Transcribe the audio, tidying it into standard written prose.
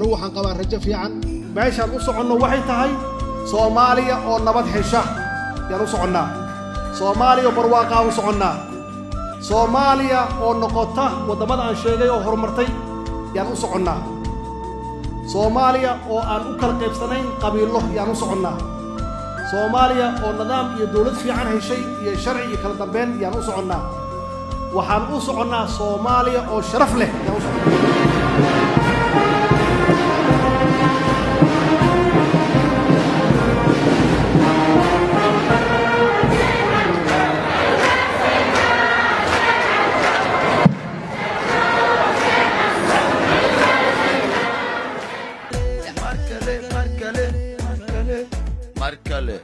Anugu waxaan qabaa rajo fiican. Meeshaan u soconno waxay tahay Soomaaliya oo nabad hesha yaan u soconnaa, Soomaaliya oo barwaaqaan u soconnaa, Soomaaliya oo noqota waddamada aan sheegay oo horumartay yaan u soconnaa, Soomaaliya oo aan u kala qaybsanayn qabiillo yaan u soconnaa, Soomaaliya oo nidaam iyo dowlad fiican heshay iyo sharci iyo kala dambeyn yaan u soconnaa. Waxaan u soconnaa Soomaaliya oo sharaf leh yaan u soconnaa. Mar kale, mar kale, mar kale, mar kale.